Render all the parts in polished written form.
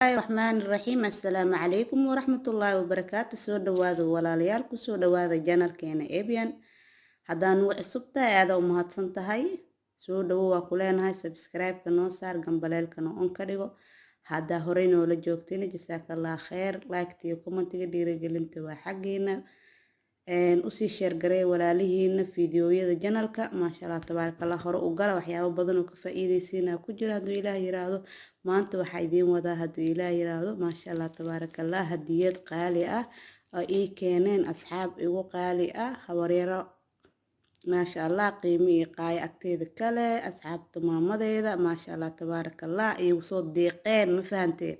Raxmaani raxiim. Assalaamu calaykum waraxmatullaahi wabarakaatu. Soo dhawaada walaalayaal, kusoo dhawaada channelkeena Ebian. Haddaa nugu cusub tahay, aada u mahadsan tahay, soo dhawo waa ku leenahay. Subscribe-ka noo saar, gambaleelkana on ka dhigo. Haddaa horey noola joogtayna, jasaakallah kheer. Like iyo commentiga dhiirigelinta waa xaggeena. Usii share gareey walaalihiina fiidiyoyada channelka. Maasha Allah, tabaaraka Allah. Hore u gala, waxyaabo badan oo ka faa'iideysiinaa ku jira hadduu Ilaah yiraahdo. Maanta waxaa idiin wadaa, hadduu Ilaah yiraahdo, maasha Allah, tabaaraka Allah, hadiyad qaali ah oo ii keeneen asxaab igu qaali ah, habaryaro, maasha Allah, qiimo iyo qaayo agteeda kale, asxaabta maamadeeda, maasha Allah, tabaaraka Allah, iigu soo deeqeen. Ma fahanteen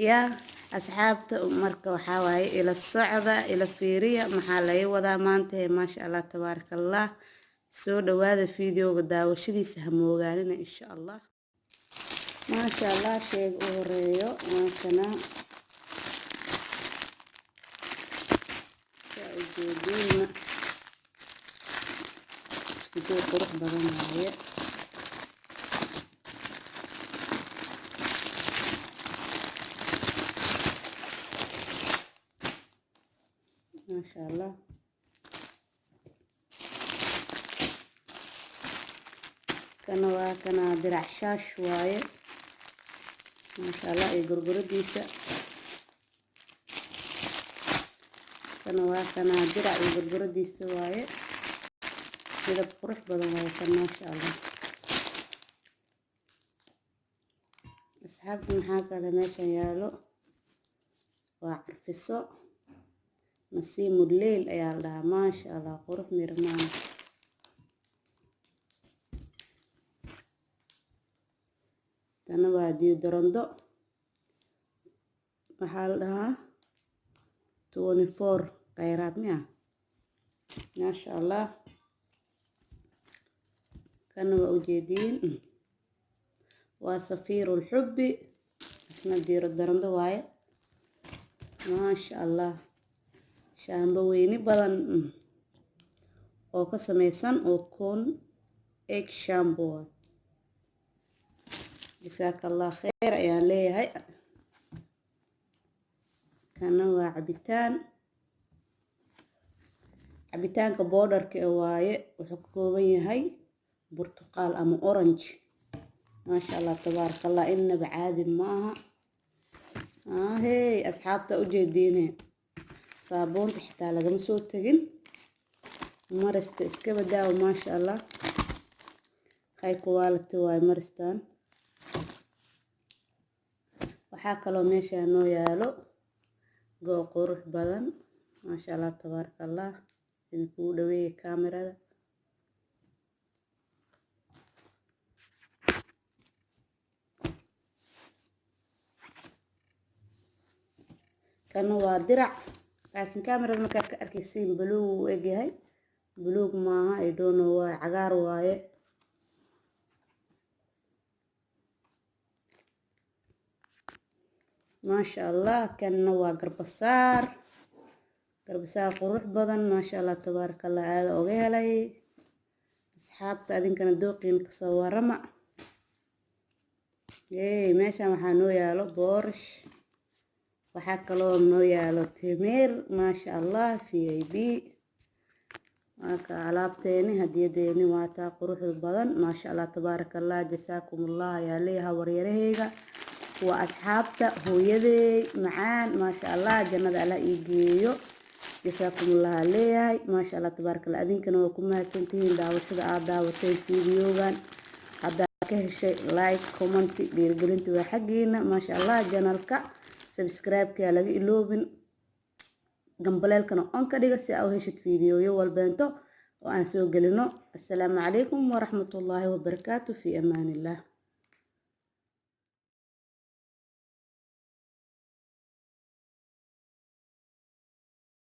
yaa asxaabta? Marka waxaa waaye, ila socda, ila fiiriya maxaa laga wadaa maanta. Maasha Allah, tabaaraka Allah. Soo dhawaada, fiideoga daawashadiisa ha moogaanina, insha Allah. Maasha Allah, sheeg u horeeyo maantana saa ujeediina isku joog qurux badan waaye. Maasha Allah, kana waa kana dirac shaash waaye, maasha Allah, iyo gorgoradiisa. Kana waa kana dirac iyo gorgoradiisa waaye. Midab qurux badan waaye kan, maasha Allah. Asxaabta, maxaa kale meeshan yaalo? Waa carfiso, Nasiimu Leyl ayaa la dhahaa. Maasha Allah, qurux mirmaan. Tana waa deodorant, waxaa la dhahaa 24 khayraad miya. Maasha Allah, kana waa ujeediin, waa Safiirul Xubbi, isna deodorant waaye. Maasha Allah, shaambo weyni badan oo ka sameysan oo con egg shampoo. Jasaaka Allah kheyr ayaan leeyahay. Kana waa cabitaan, cabitaanka powderka ee waaye. Wuxuu ka kooban yahay burtuqaal ama orange. Maasha Allah, tabaaraka Allah, inaba caadi ma aha. Ahey asxaabta, ujeediine saabuunta xitaa lagama soo tegin, marista iska badaawo. Maasha Allah, high quality waaye maristan. Waxaa kaloo meesha noo yaalo goo qurux badan, maasha Allah, tabaaraka Allah. Idinkugu dhaweeyay kaamirada. Kana waa dirac, laakiin kaamirada markaad ka arkaysiin buluug uu egyahay. Buluug maaha, I don't know, waa cagaar waaye. Maasha Allah, kanna waa garbasaar, garbasaar qurux badan, maasha Allah, tabaaraka Allah. Aada oga helay asxaabta, adinkana dooqiina kasoo warama. Hey, meeshan waxaa noo yaalo boorish, waxaa kaloo noo yaalo timir, maasha Allah, VIP. Waaka alaabteeni, hadiyadeeni waataa quruxda badan, maasha Allah, tabaaraka Allah. Jasaakum Allah ayaa leeyahay waryaraheyga, waa asxaabta hooyadeey macaan, maasha Allah, jannada Allah ii geeyo. Jasaakum Allah leeyahay, maasha Allah, tabaaraka Allah. Adinkana waa ku mahadsantihiin daawashada aad daawateen fiidiyogan. Haddaa ka heshay, like, comment, dhiirigelinta waa xaggiina. Maasha Allah, channelka subscribe-ka laga iloobin, gambaleelkana on ka dhiga si aa u heshid fiidiyoyo walbeento oo aan soo gelino. Assalaamu calaykum waraxmatullaahi wabarakaatu. Fi amaan illah.